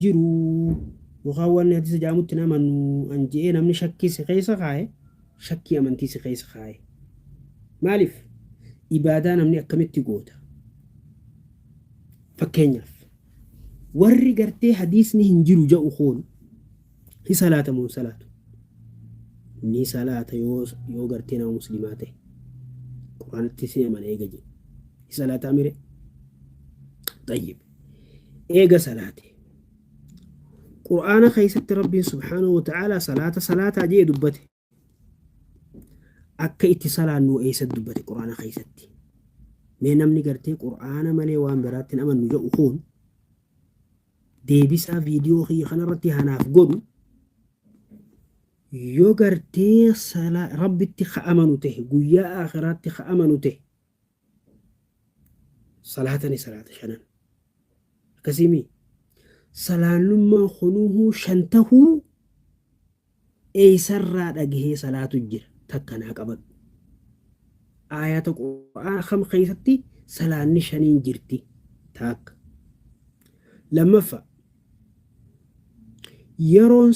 jiru yookaan wanni hadiisa jedhamutti hin amannu an je'ee namni shakkii si keessa kaaye, shakkii amantii si keessa kaaye. Maaliif? Ibaadaa namni akkamitti goota? Fakkeenyaaf, warri gartee hadiisni hin jiru ja'u kun hi salaata moo hin salaatu? Ni salaata yoo gartee nama muslimaa ta'e. Quraanatti si amana eega jedhe. Hi salaataa mire? Xayyib. Eega salaate. Qur'aana keessatti Rabbiin subhaanahu wa ta'aalaa salaata salaataa jee dubbate. Akka itti salaannu eessa dubbate Qur'aana keessatti? Mee namni gartee Qur'aana malee waan biraatti hin amannu jedhu kun deebisaa viidiyoo kiyya kanarratti hanaaf godhu. Yoo gartee Rabbitti ka amanu ta'e, guyyaa aakhiraatti ka amanu ta'e, salaata ni salaata shanan. Akkasiimi salaannummaan kunuuhuu shan tahuu eeysarraa dhagahee salaatu jira? Takka naa qabadhu. Aayata Qur'aana kam keessatti salaanni shaniin jirti? Takka. Lammaffaa, yeroon